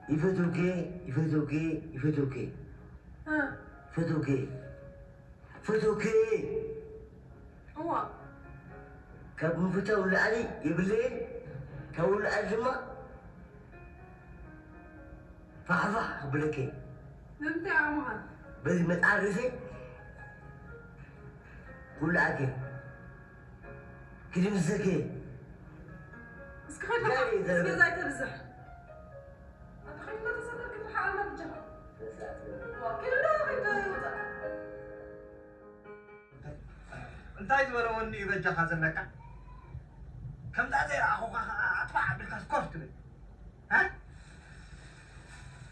ይፈትውኪ፣ ይፈትውኪ፣ ይፈትውኪ፣ እ። ይፈትውኪ፣ ይፈትውኪ። እዋ። ካብ ምፍታው ንላዕሊ የብለይን። ካብ ንላዕሊ ድማ ፋሕፋሕ ክብለኪ። ንምንታይ ኣሙኻን? በዚ መጣርሴ ኩላኣኪ ክድምሰኪ። እስኪ ኸይድ፣ ዛሬ፣ ዛሬ። እስኪ ዛይ ተብዝሕ። ኣታ ኸይድ፣ ተሰደድክ፣ ትሓልና ብጃኻ። ዋ፣ ኪድ፣ ኪድ፣ ኪድ፣ ኪድ። እንታይ ዝበለ ወኒ እዩ በጃኻ ዘለካ? ከምዛ ዘይረኣኹኻ ኸዓ ኣጥፋዕ ኣቢልካ ስኮፍ ትብል። እ?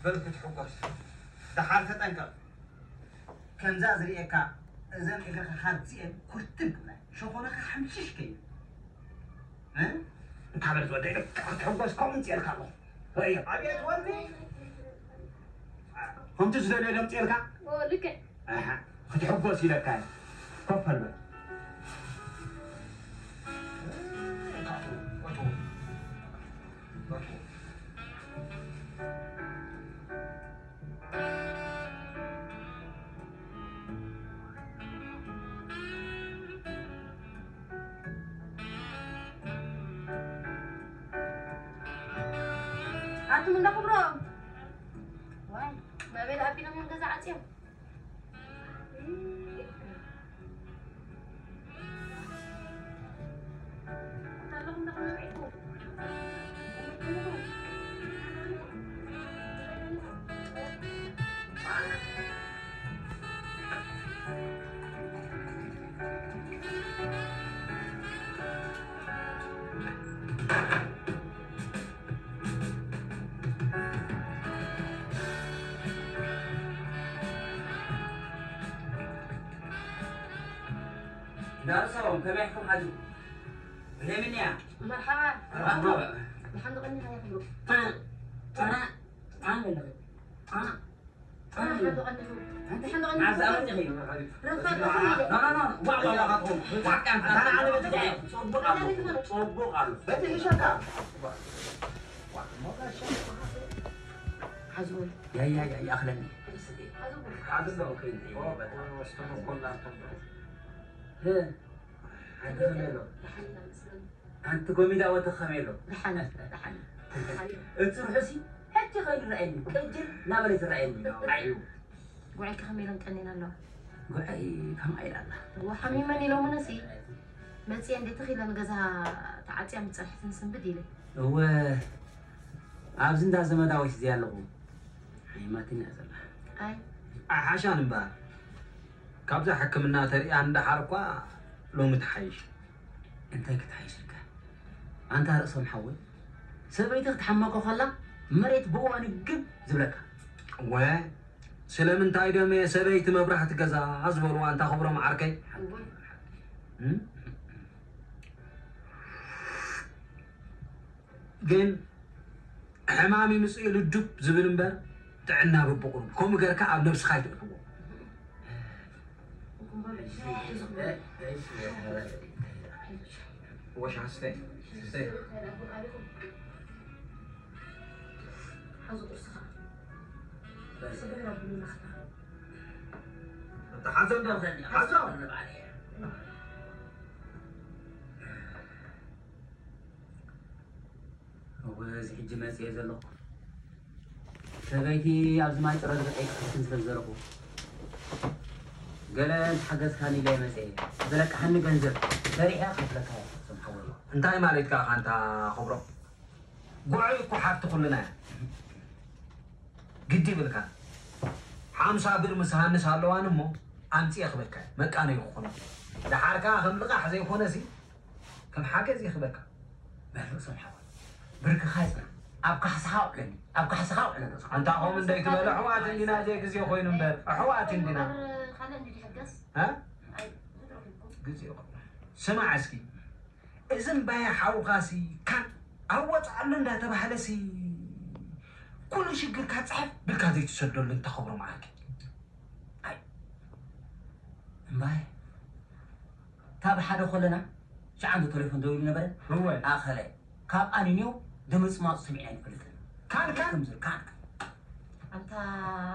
በል ክትሕጎስ። ደሓር ተጠንቀቕ። ከምዛ ዝርእየካ እዘን እግርኻ ካብዚኤን ኩርትን ክብላ። ሸኾናኻ ሓምሽሽ ከይብል። እ? እንታ በል ዝወደይ ክትሕጎስ ከምኡ ምጽኤልካ ኣለኹ። ርእዮ። ኣቤት ወኒ! ከምቲ ዝደልዮ ዶ ምጽኤልካ? ኦ፣ ልክዕ። ኣሃ፣ ክትሕጎስ ኢለካ እየ። ኮፍ በል በል። ኣቱም እንዳ ክብሮም። ዋይ፣ ናበይ ደኣ ኣቢሎም እዮም ገዛ ዓጽዮም? ዳርሳዎም ከመይ ኢኹም ሓዙ? ለምንያ? መርሓባ። መርሓባ። መሓን ዝቐኒ ሃያ ክብሩ። ጣ-፣ ጣ-፣ ጣ-፣ ጣ-፣ ጣ-፣ መሓን ዝቐኒ ክብሩ። መሓን ዝቐኒ ክብሩ። ኖ፣ ኖ፣ ኖ። ዋ፣ ዋ፣ ዋ፣ ዋ። ዋ፣ ዋ፣ ዋ። ጽቡቕ ኣሎ። ጽቡቕ ኣሎ። በቲ ሒሸካ። ሓዙ። ያ፣ ያ፣ ያ፣ ይኣኽለኒ። ሓዙ። ሓዙ። እ። ሓንቲ ከመይ ኣሎ? ሓንቲ ጎሚዳ ወዲ ከመይ ኣሎ? ደሓን፣ ደሓን። እቲ ርሑሲ ሕጂ ከይዱ ይረኣየኒ፣ ቅጅል እናበለ ዝረኣየኒ። ኣዩ። ጉዐይኪ ከመይ ኢለን ቀኒን ኣለዋ? ጉዐይ ከምኣ ኢላ ኣላ። እዋ፣ ሓሚመን ኢሎምንሲ፣ መፅየ እንዴ ተኺለን ገዛ ተዓፅያ ምፀንሕትን ስንብድ ኢለ። እወ፣ ኣብዚ እንዳ ዘመዳዊት እዚኣ ኣለኹ። ሓሚማትኒ እያ ዘላ። ኣይ። ኣይሓሻን እምበኣር። ካብዛ ሕክምና ተሪኣ እንድሓር እኳ ሎሚ ትሓይሽ። እንታይ ክትሓይሽልካ? ኣንታ ርእሶም ሓወይ፣ ሰበይቲ ክትሓመቆ ከላ መሬት ብእዋኑ ግብ ዝብለካ። ወ-፣ ስለምንታይ ደም ሰበይቲ መብራህቲ ገዛ ዝበልዋ ኣንታ ክብሮም ዓርከይ? እወ። እም? ግን ሕማም ይምጽእ ኢሉ ዱብ ዝብል እምበር ጥዕና በብቑሩብ። ከምኡ ገርካ ኣብ ነብስኻ ኣይተእትዎ። ወሻ፣ ስተይ፣ ስተይ። ሓዙ ጥርስኻ። ስግር ኣቢሉ ናኽታ። ሓዞ እንዳብለኒ፣ ሓዞ። እወ፣ እዚ ሕጂ መጽየ ዘለኹ። ሰበይቲ ኣብዚ ማይ ጽረ ዝብዐይ ክትፍትን ስለ ዝደለኹ፣ ገለ እንተሓገዝካኒ ኢለ መጽየ። ዝለቅሓኒ ገንዘብ ሰሪሐ ከፍለካ እየ፣ ስም ሓወይ። እንታይ ማለትካ ኢኻ ኣንታ ክብሮ? ጉዐይ እኮ ሓፍቲ ኩልና እያ። ግዲ ይብልካ። ሓምሳ ብር ምስ ሃንስ ኣለዋን እሞ ኣምጽእ ክበካ እየ። መቃነይ ክኾነካ። ደሓር ከኣ ከም ልቓሕ ዘይኮነሲ ከም ሓገዝ እየ ክበካ። በል ርእሶም ሓወይ፣ ብርክኻ ይጽናዕ። ኣብ ካሕሳኻ ኣውዕለኒ፣ ኣብ ካሕሳኻ ኣውዕለኒ ርእሶም። ኣንታ ኸም እንደይ ትበል ኣሕዋት እንዲና፣ ዘይ ግዜ ኮይኑ እምበር ኣሕዋት እንዲና። ካልእ እንዲ ይሕገዝ? እ? ኣይ፣ ግዜ ይኹን። ስማዕ እስኪ፣ እዚ እምባየ ሓውኻሲ ካን ኣወጽኣሉ እንዳተባህለሲ ኩሉ ሽግርካ ጽሕፍ ብልካ ዘይትሰደሉ እንተ ኸብሮ መዓርከይ። ኣይ፣ እምባየ፣ እታ ብሓደ ኾለና ሸዓንተ ቴሌፎን ደዊሉ ነበረ። እወ። ኣኸለ፣ ካብ ኣኒንዮ ደመጽማጹ ሰሚዕና ኣይንፈልጥን። ካን፣ ካን። ከምዚ፣ ካን፣ ካን። ኣንታ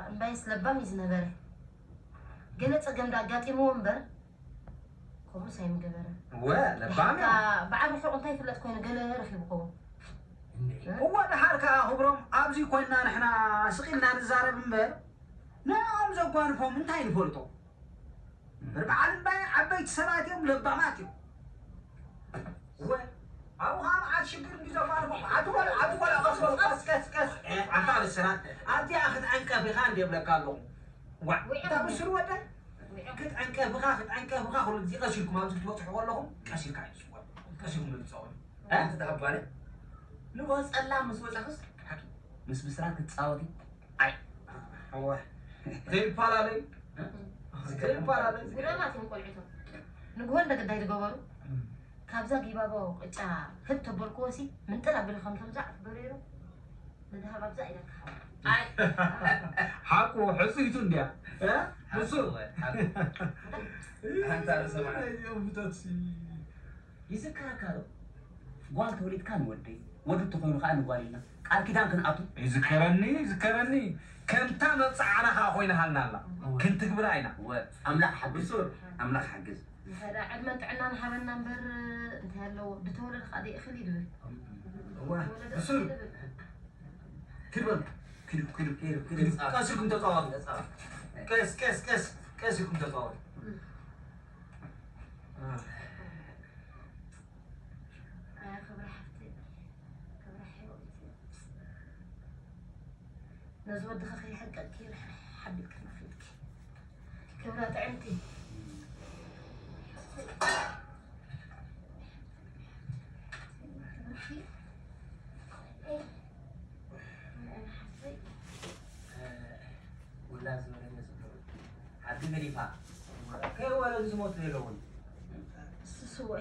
እምባይስ ለባም እዩ ዝነበረ። ገለ ጸገም ዳ ኣጋጢምዎ እምበር፣ ከምኡስ ኣይምገበረን። እወ፣ ለባም እዩ። ብዓቢ ርሑቕ እንታይ ይፍለጥ ኮይኑ ገለ ረኺቡ ኸውን። እንዴ? እ? እወ፣ ደሓር ከኣ ክብሮም፣ ኣብዚ ኮይንና ንሕና ስቕ ኢልና ንዛረብ እምበር፣ ንዕኦም ዘጓንፎም እንታይ ንፈልጦ? እምበር በዓል እምባይ ዓበይቲ ሰባት እዮም፣ ለባማት እዮም። እወ፣ ኣብኡ ኸዓ መዓት ሽግር እንዲ ዘጓንፎም። ኣቲ ቆልዓ፣ ኣቲ ቆልዓ፣ ቀስ በሉ፣ ቀስ፣ ቀስ፣ ቀስ። እ፣ ኣንታ ብስራት፣ ኣብዚኣ ክትዕንቀፍ ኢኻ እንዲ እብለካ ኣለኹ። ዋ፣ ውዕቕ እታ ብስሩ ወደ? ውዕቕ። ክትዕንቀፍ ኢኻ፣ ክትዕንቀፍ ኢኻ፣ ኩሉ ግዜ ቀስ ኢልኩም ኣብዚ ክትበጽሑ ከለኹም፣ ቀስ ኢልካ እዩ ዝጽወር። ቀስ ኢልኩም እዩ ዝጻወር። እ? ኣንተ ተቐባለ? ንጎ ጸላም ምስ ወጻኽስ፣ ሓቂ፣ ምስ ብስራት ክትጻወቲ? ኣይ። እወ። ዘይፈላለዩ? እ? ዘይፈላለዩ? ጉዳማት እዮም ቆልዑቶም። ንግሆ እንደ ግዳይ ዝገበሩ፣ እም። ካብዛ ጊባቦ ቅጫ ህብ ተበልክዎሲ፣ ምንጥር ኣቢሉ ከም ተምዛዕ ገይሩ፣ ንድሃብ ኣብዛ ኢለካ ሓው። ኣይ። ሓቁ፣ ሕጽይቱ እንድያ። እ? ንሱ። ሓቁ፣ ሓቁ። ሓንታ ርእሰ በዓል። እዚኦም ፍቶትሲ። ይዝከረካ ዶ? ጓል ተወሊድካ ንወደይ፣ ወዲ እንተኾይኑ ከኣ ንጓል ኢልና ቃል ኪዳን ክንኣቱ። ይዝከረኒ፣ ይዝከረኒ። ከምታ መብጽዓና ከኣ ኮይናሃልና ኣላ። እወ። ክንትግብራ ኢና። እወ፣ ኣምላኽ ሓግዝ። ብሱር። ኣምላኽ ሓግዝ። እንታይ ደኣ ዕድመን ጥዕናን ሃበና እምበር፣ እንታይ ኣለዎ? ብተወለደ ከኣ ደይእኽል እዩ ድብል። እወ፣ ብሱር። ኪድ በል። ኪዱ፣ ኪዱ፣ ኪዱ፣ ኪዱ። ቀስ ኢልኩም ተጻወቱ። ተጻወቱ። ቀስ፣ ቀስ፣ ቀስ፣ ቀስ ኢልኩም ተጻወቱ። እም። አ። ኣያ ክብራ ሓፍተይ፣ ክብራ ሕይወት። ነዚ ወድኻ ከይሓንቀቕኪ ሓቢእኪ መኺድኪ። ክብራ ጥዕምቲ። ውላድ ዝበለየ ጽቡቕ። ሓንቲ ገዲፋ። ከይወለዱ ዝሞቱ የለውን። ስስወ።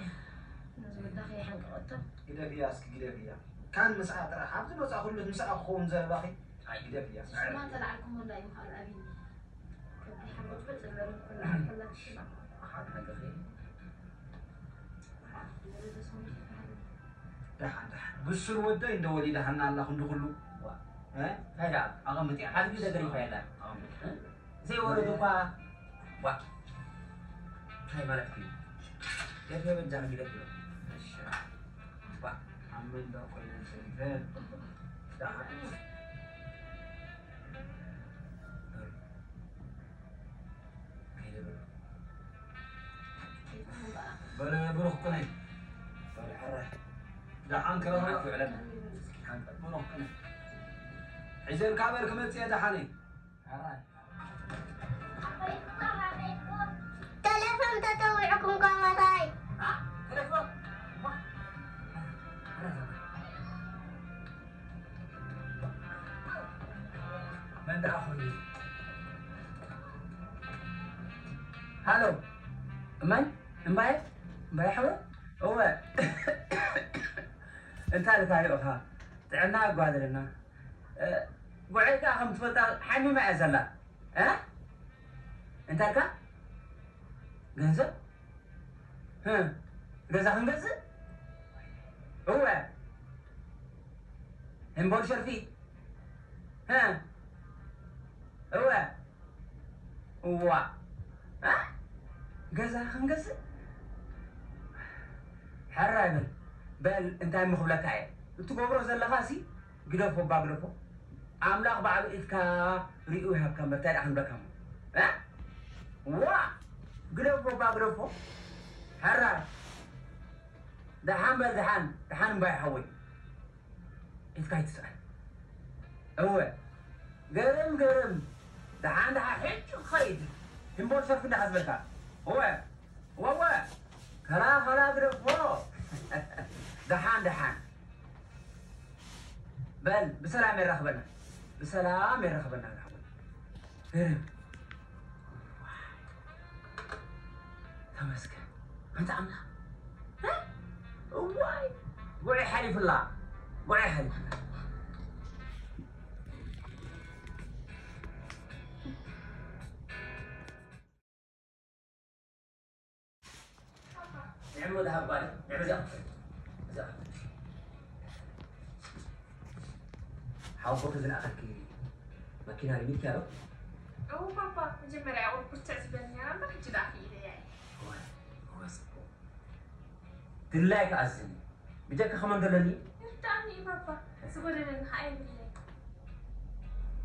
ነዚ ወዳ ከይሓንቀቐቶ። ግደፍያ እስኪ ግደፍያ። ካን ምስኣ ጥራሕ። ኣብዚ መጻ ኩሉ ምስኣ ክኸውን ዘረባኺ። ኣይ ግደፍያ። ንስኹም እንተለዓልኩሞ እንዳ እዩ ምኻል ኣብይኒ። ከብዲ ሓጎት በጽ ዝበለ ኩላ፣ ኩላ ትሽባ። ሓቂ ሓቂ። ወለዶ ሰው ይፈሃል። ደሓን፣ ደሓን። ብሱር ወደይ እንደ ወሊዳሃና ኣላ ክንዲ ኩሉ። ዋ። እ? እንታይ ደኣ? ኣቐምጥ እያ። ሓድጊ ነገር ይፋ የላ። ኣቐምጥ። እ? ዘይወለዱ እኳ። ዋ። እንታይ ማለት እዩ? ገፊ በጃ ሕጊ ገፊ። እሺ። ዋ። ኣብ መንደቕ ኮይነ እንትን። ደሓን። ከይደ በሉ። በለ ብሩኽ ኩነ። በለ ሕራይ። ደሓን ክረኽበካ። ደሓን ክውዕለና። ብሩኽ ኩነ። ሒዘልካ በል ክመጽእ እየ ደሓነይ። ሕራይ። ተሌፎን ተጸዊዕኩም ከማታይ። አ? ተሌፎን? ዋ። መን ደኣ ኮይኑ? ሃሎ፣ እማይ፣ እምባየ፣ እምባየ ሓወ? እወ። እንታይ ኢልካ ርኢኻ? ጥዕና ኣጓድለና። እ፣ ጉዐይ ከኣ ከም ትፈልጣ ሓሚማ እያ ዘላ። እ? እንታይ ኢልካ? ገንዘብ? ህ፣ ገዛ ክንገዝእ? እወ። እምበር ሸርፊ? ህ፣ እወ። እዋ። እ? ገዛ ክንገዝእ? ሕራይ በል። በል፣ እንታይ እሞ ክብለካ እየ? እትገብሮ ዘለኻሲ ግደፎ እባ ግደፎ። ኣምላኽ ባዕሉ ኢድካ ሪኡ ይሃብካ እምበር፣ እንታይ ደኣ ክንብለካ እሞ? እ? ዋ! ግደፎ እባ ግደፎ። ሕራይ። ደሓን በል፣ ደሓን፣ ደሓን እምባይ ሓወይ። ኢድካ ኣይትስኣን። እወ። ገርም፣ ገርም። ደሓን፣ ደሓን፣ ሕጂ ክኸይድ። እምበር ሸርፊ እንዳሓዝበልካ። እወ። ወወ፣ ከላ፣ ከላ ግደፎ። ደሓን፣ ደሓን። በል፣ ብሰላም የራኽበና። ብሰላም የራኽበና፣ ዝሓወይ። እህ። ተመስገን። ኣንታ ኣምላኽ። እህ? እዋይ፣ ጉዕይ ሓሊፉላ። ጉዕይ ሓሊፉላ። ንዕሞ ደሃብ ጓል፣ ንዕሞ እዚኣ ክፈል። እዚኣ ክፈል። ኣቦ ተዝለኣኸልኪ መኪና ሪሚትኪ ኣሎ? እው ባባ፣ መጀመርያ ያው ብርትዕ ዝበልኒ ነበር፣ ሕጂ ደኣ ክኢለያ እየ። እወ፣ እወ፣ ጽቡቕ። ድላይ ክኣዝኒ። ብጀካ ከመን ዘለኒ? ይርዳእኒ እዩ ባባ፣ ዝጎደለኒ ኸዓ የብለይ።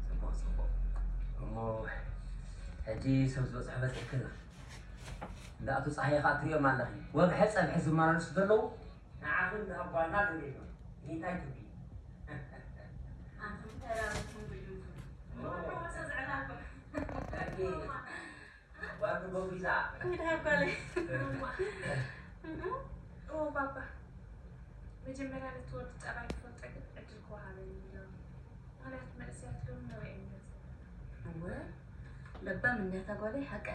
ጽቡቕ፣ ጽቡቕ። እሞ ሕጂ ሰብ ዝበጽሖ በጺሕክና። እንዳ ኣቶ ጸሃየ ኸዓ ትሪኦም ኣለኺ። ወግሐ ጸብሒ ዝመላለሱ ዘለዉ ንዓኽን ንኣጓልና ዘቤትም እንታይ ትብሊ? ኣንቱም ተራበኩም ብድንቱ። ወሰ ዘዕላልኩም። ዋርድ ጎቢዛ። እንታይ ጓለይ? ኦ ባባ፣ መጀመርያ ነቲ ወዲ ጠባይ ክፈልጦ ግን ዕድል ክወሃበኒ ኢሎም። ምኽንያቱ መንእሰያት ሎሚ ነብኦም እዮም ዘለና። እወ ለባም እንዲያታ ጓለይ ሓቀ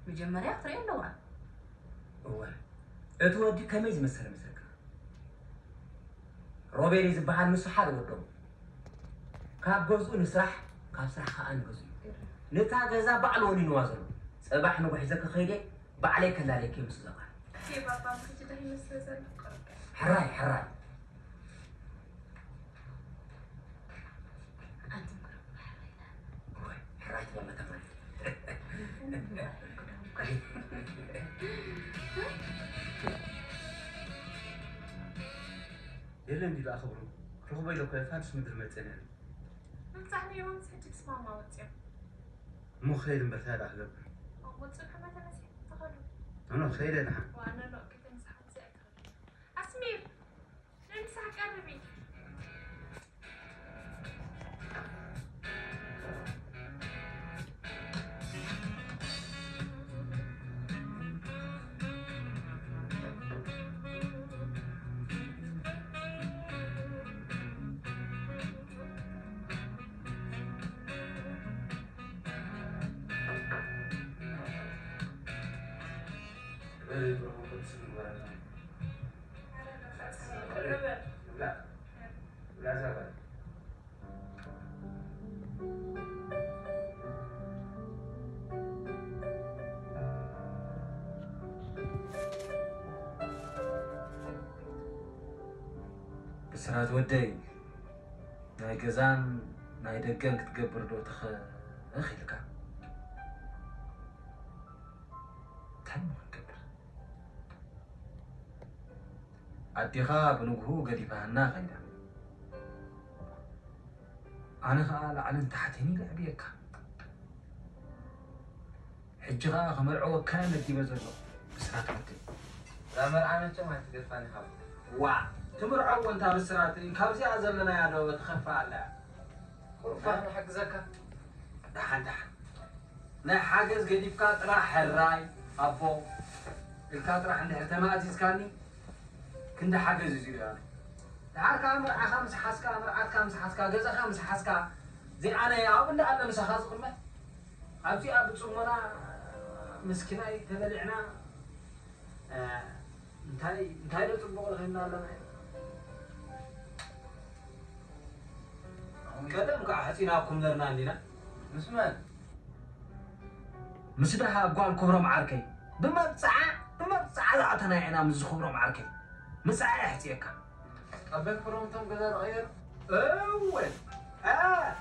መጀመርያ ክትሪኦ ኣለዋ። እወ እቲ ወዲ ከመይ ዝመሰለ መሰልካ? ሮቤል እዩ ዝበሃል፣ ንሱ ሓደ ወዶም። ካብ ገዝኡ ንስራሕ፣ ካብ ስራሕ ከዓ ንገዝኡ። ነታ ገዛ ባዕሉ ወኒንዋ ዘሎ። ጽባሕ ንጉሕ ሒዘ ክኸይደ ባዕለይ ከላለየኪ ምስ ዘባል። እየ ባባ፣ ሕጂ ደሂመ ስለ ዘለኹ ቅርብ። ሕራይ፣ ሕራይ። ኣንቱም ቅርብ ባሕሪ ኢና። እወ፣ ሕራይ ትበል መተማ። የለን ዲሉ ኣኽብሩ። ርኽቦ ኢለ እኮ ፋድስ ምድሪ መጸ ነይረ። ምብጻሕ ነይሮም ሕጂ ብስማማ ወጺኦም። እሞ ክኸይድ እምበር ታይ ደኣ ክገብር? እሞ ጽንሑ መተመሲ ተኸዱ። ኖ፣ ኖ፣ ክኸይደ ደሓን። ዋና ኖ ከተምስሓት ዘእከዱ። ኣስሚር፣ ናይ ምሳሕ ቀርቢ። ብስራት ወደይ፣ ናይ ገዛን ናይ ደገን ክትገብር ዶ ተኸእኽ ኢልካ? እንታይ እሞ ክንገብር? ኣዴኻ ብንግሁ ገዲፋህና ከይዳ። ኣነ ኸኣ ላዕልን ታሕትን ኢለ ኣዕብየካ። ሕጂ ኸኣ ከመርዕወካ እየ መዲበ ዘለኹ። ብስራት ወደይ። እዛ መርዓ መቸም ኣይትገድፋን ኢኻ። ዋእ፣ ትምርዐዎ እንታ ብስራት፣ ካብዚኣ ዘለናያ ዶ ትኸፍእ ኣላ እያ? ቁሩብ ፋሕ ንሓግዘካ። ደሓን፣ ደሓን። ናይ ሓገዝ ገዲፍካ ጥራሕ ሕራይ ኣቦ ኢልካ ጥራሕ እንድሕር ተማእዚዝካኒ፣ ክንዲ ሓገዝ እዩ ዝርኣኒ። ደሓር ከኣ መርዓኻ ምስ ሓዝካ፣ መርዓትካ ምስ ሓዝካ፣ ገዛኻ ምስ ሓዝካ፣ ዘይኣነ ኣብኡ እንዳ ኣለ ምሳኻ ዝቕመጥ። ኣብዚኣ ብጽሞና ምስኪናይ ተበሊዕና፣ እ፣ እንታይ፣ እንታይ ዶ ጽቡቕ ረኺብና ኣለና? ቀደም ከኣ ሓጺናኩም ነርና እንዲና። ምስ መን? ምስ ደሃ ጓል ክብሮም ዓርከይ። ብመብጽዓ፣ ብመብጽዓ ዝኣተና ኢና ምስዚ ክብሮም ዓርከይ። ምጽዓ የሕጽየካ። ኣበይ ክብሮም እቶም ገዛ ዝቐየሩ? እወ። እ፣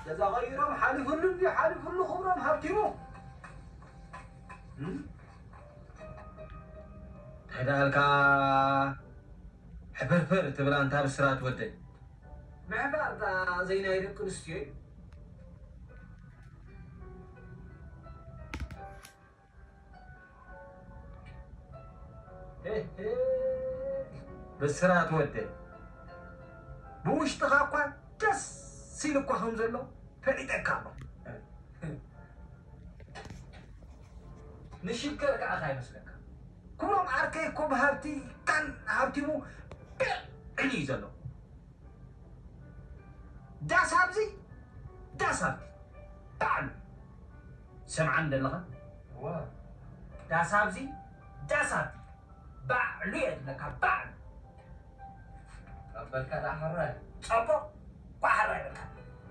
ገዛ ቀይሮም ሓሊፉሉ እንድዩ፣ ሓሊፉሉ ክብሮም ሃብቲሙ። እም? እንታይ ደኣልካ? ሕፍርፍር ትብል ኣንታ ብስራት ወደይ። ምሕፋር ደኣ ዘይናይ ደቂ ኣንስትዮ እዩ። ሄ፣ ሄ። ብስራት ወደይ። ብውሽጥኻ እኳ ደስ ኢሉ እኳ ከም ዘሎ ፈሊጠካ ኣለኹ። ንሽገር ከኣ እንታይ ይመስለካ? ክብሮም ዓርከይ እኮ ብሃብቲ ካን ሃብቲሙ ብዕሊ እዩ ዘሎ። ዳስ ኣብዚ፣ ዳስ ኣብቲ። ባዕሉ። ሰምዓኒ ደለኻ? እወ። ዳስ ኣብዚ፣ ዳስ ኣብቲ። ባዕሉ እየ ዝብለካ፣ ባዕሉ። ቀበልካ ደኣ ሕራይ። ጸቡቕ፣ ኳ ሕራይ በልካ።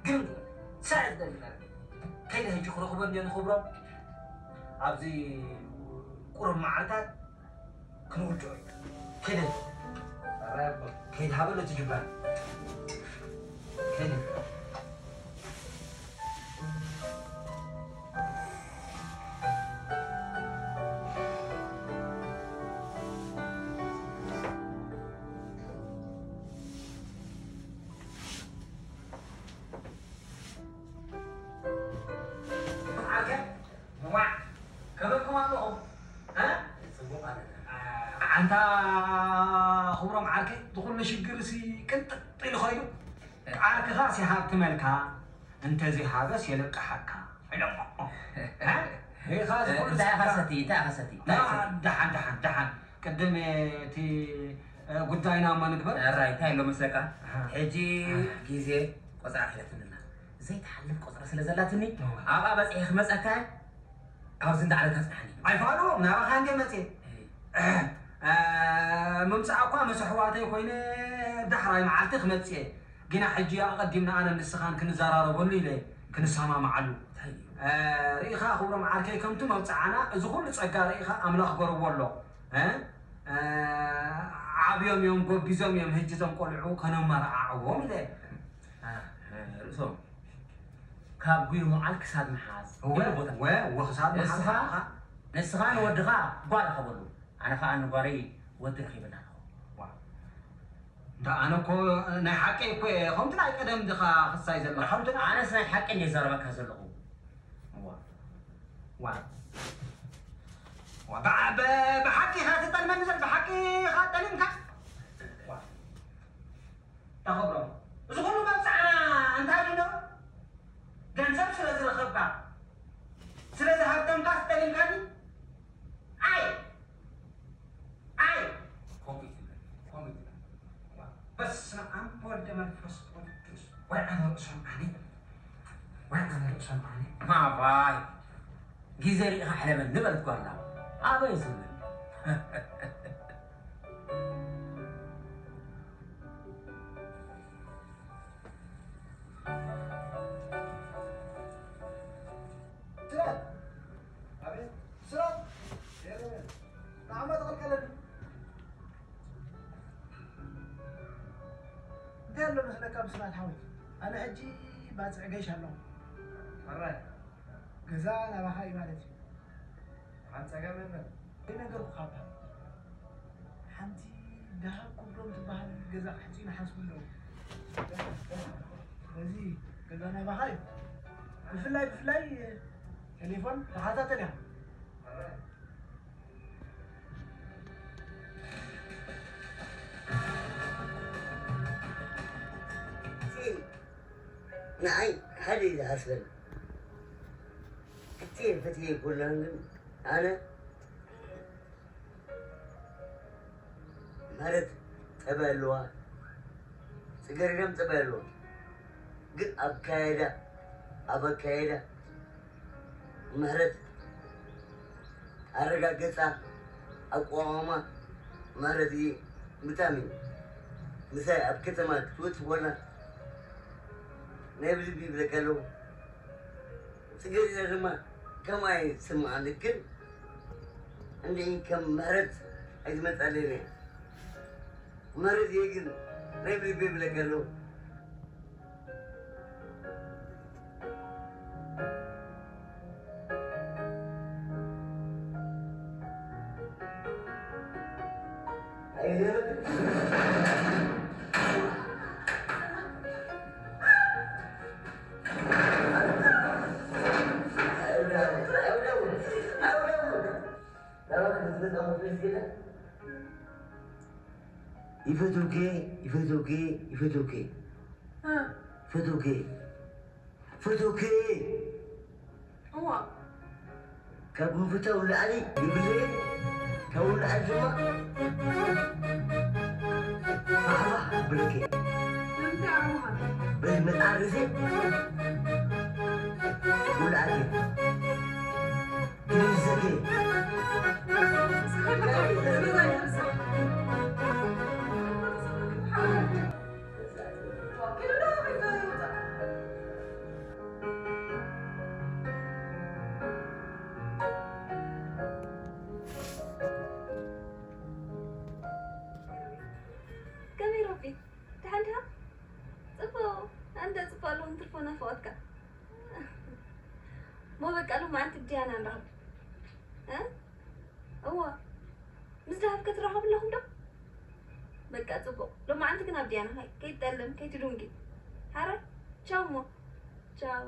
ግርም ትብል። ሰ ዝደሊ ነገር። ከይደ ሕጂ ክረኽቦ እንድየ ንኽብሮም። ኣብዚ ቁሩብ መዓልታት ክንውድኦ እዩ። ከይደ። ሕራይ ኣቦ። ከይደ ሃበሎ እቲ ጅባን። ከይደ። ዋዕ፣ ከበድኩም ኣለኹም። እ? ጽቡቕ ኣለና። ኣንታ ክብሮም ዓርከይ፣ ዝኹሉ ሽግርሲ ቅንጥጥ ኢሉ ኸይዱ። ዓርክኻስ ይሃብትመልካ፣ እንተዘይሃበስ የለቅሓካ ኢሎሞ። እ? ሪኢኻ፣ ዝኹሉ እንታይ ኢኻ ጸጋ ሰቲ? እንታይ ኢኻ ሰቲ? እንታይ ኢኻ ሰቲ? ደሓን፣ ደሓን፣ ደሓን። ቅድም እቲ፣ እ፣ ጉዳይና እሞ ንግበር። ሕራይ፣ እንታይ ኣሎ መስለካ? ኣሃ። ሕጂ ኣሃ። ግዜ ቆጽራ ኣሕለፍንና። ዘይትሓልፍ ቆጽሪ ስለ ዘላትኒ፣ እዋ። ኣብኣ በጺሐ ክመጸካ፣ ኣብዚ እንዳ ዓለታ ጽናሕኒ። ኣይፋሉ፣ ናባኻ እንደ መጽየ። እይ። እ፣ ምምጻእ እኳ ምስ ኣሕዋተይ ኮይነ ዳሕራይ መዓልቲ ክመጽየ። ግና ሕጂ ኣቐዲምና ኣነ ንስኻን ክንዘራረበሉ ኢለ ክንሰማምዓሉ። እንታይ እዩ? እ፣ ርኢኻ ክብሮም ዓርከይ፣ ከምቲ መብጽዓና እዚ ኩሉ ጸጋ ርኢኻ ኣምላኽ ገርዎ ኣሎ። እ፣ እ፣ ዓብዮም እዮም፣ ጎቢዞም እዮም፣ ሕጂ እዞም ቆልዑ ከነመርዓዕዎም ኢለ። እ፣ ርእሶም ካብ ጉይ መዓል ክሳድ ምሓዝ እወ፣ ይብል ቦታ። እወ፣ እወ፣ ክሳድ ምሓዝ ንስኻ፣ ከዓ። ንስኻ ንወድኻ ጓል ርኸበሉ። ኣነ ኸኣ ንጓለይ ወዲ ረኺበላ ኣለኹ። ዋ። እንዳ ኣነ እኮ ናይ ሓቀይ እኮ እየ። ከምቲ ናይ ቀደም ድኻ ክሳይ ዘለኻ? ከምቲ ናይ ኣነስ ናይ ሓቂ እንደ ዘረበካ ዘለኹ። ዋ። ዋ። ዋ፣ ብዓ-፣ ብ-፣ ብሓቂ ኢኻ ትጠልመኒ ዘል-፣ ብሓቂ ኢኻ ጠሊምካ? ዋ። ተኸብሮም። እዚ ኩሉ መብጽዓና እንታይ ድዩ? ገንዘብ ስለ ዝረኸብካ፣ ስለ ዝሃብተምካ ትጠሊምካኒ? ኣይ! ኣይ! ከምኡ ይትበል፣ ከምኡ ይትበል። በስመ ኣብ ወወልድ ወመንፈስ ቅዱስ። ወይ ኣነ ርእሶም ኣነ፣ ወይ ኣነ ርእሶም ኣነ። ማባይ፣ ግዜ ርኢኻ ሕለመኒ በለት ጓልና። ኣበይ ዝብል? ስራት! ኣቤት! ስራት! የለ! ንዓማ ተቐልቀለኒ። እንታይ ኣሎ መስለካ ምስማት ሓወይ? ኣነ ሕጂ ባጽዕ ገይሽ ኣለኹ። ሕራይ። ገዛ ናባኻ እዩ ማለት እዩ። ሓንቲ ጸገም የለን። ዘይነገርኩኻ እባ። ሓንቲ ደሃብ ክብሮም ትበሃል ገዛ ክሕጽዩ ይሓስቡ ኣለዉ። ስለዚ ገዛ ናባኻ እዩ። ብፍላይ፣ ብፍላይ ቴሌፎን ተኸታተል ኢኻ። እቲ ንዓይ ሓደ እዩ ዝሓስበኒ። ክልቲኤን ፈትየ ኣይኮናን፣ ግን ኣነ ማለት ጸባይ ኣለዋ፣ ጽገረዳም ጸባይ ኣለዋ። ግን ኣብ ካያዳ፣ ኣብ ኣካያዳ ምሕረት ኣረጋገጻ ኣቋዋማ ምሕረት እዩ ብጣዕሚ ምሳይ ኣብ ከተማ ክትወጽእ ኮላ ናይ ብልቢ ይብለካ ኣለኹ። ጽገሪና ድማ ከምኣ ይስምዓኒ፣ ግን እንድዒ ከም ምሕረት ኣይትመጻለይን እያ። ምሕረት እየ ግን ናይ ብልቢ ይብለካ ኣለኹ። ይፈትውኪ፣ ይፈትውኪ፣ ይፈትውኪ። እ። ፈትውኪ። ፈትውኪ። እዋ። ካብ ምፍታው ንላዕሊ ይብለየ፣ ካብ ንላዕሊ ድማ ፋሕፋሕ ብለኪ። ንምንታይ ኣርሙኻ? በዚ መጣርሲ ውላዕኪ። ከመይ ረቢ? ደሓን ዲኻ? ጽቡቕ። ኣንደ ጽቡቕ ኣለኹ፣ እንትርፎ ናፍቖትካ። እሞ በቃ ሎማዓንቲ ብድያና ንራኸብ። እ? እወ። ምስ ደሃብ ከትራኸቡ ኣለኹም ዶ? በቃ ጽቡቕ። ሎማዓንቲ ግን ኣብ ድያና። ሃይ፣ ከይትጠልም፣ ከይትዱንጊ። ሓራይ? ቻው እሞ። ቻው።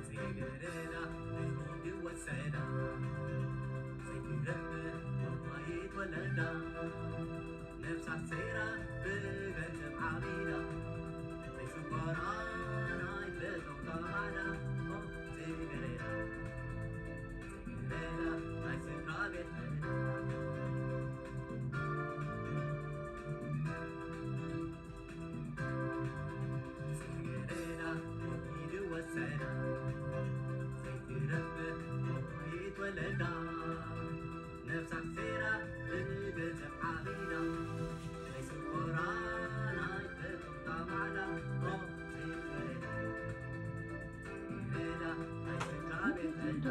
ጽጌረዳ ብኢድ ወሰዳ፣ ዘይትረፍ ብማይ ወለዳ። ነብሳ ሰይራ ብገንዘብ ዓቢዳ፣ ናይ ሽኮራ ናይ በቶም ተባዕዳ። ኦ ጽጌረዳ፣ ጽጌረዳ ናይ ስድራ ቤት መዳ። ጽጌረዳ ኢድ ወሰዳ፣ ዘይትረፍ ሞይት ወለዳ። ነብሳ ሰይራ ብገንዘብ ዓቢዳ፣ ናይ ሽኮራ ናይ ተጠምጣ ማዕዳ። ኦ ጽጌረዳ፣ ጽጌረዳ ናይ ስድራ ቤት መዳ።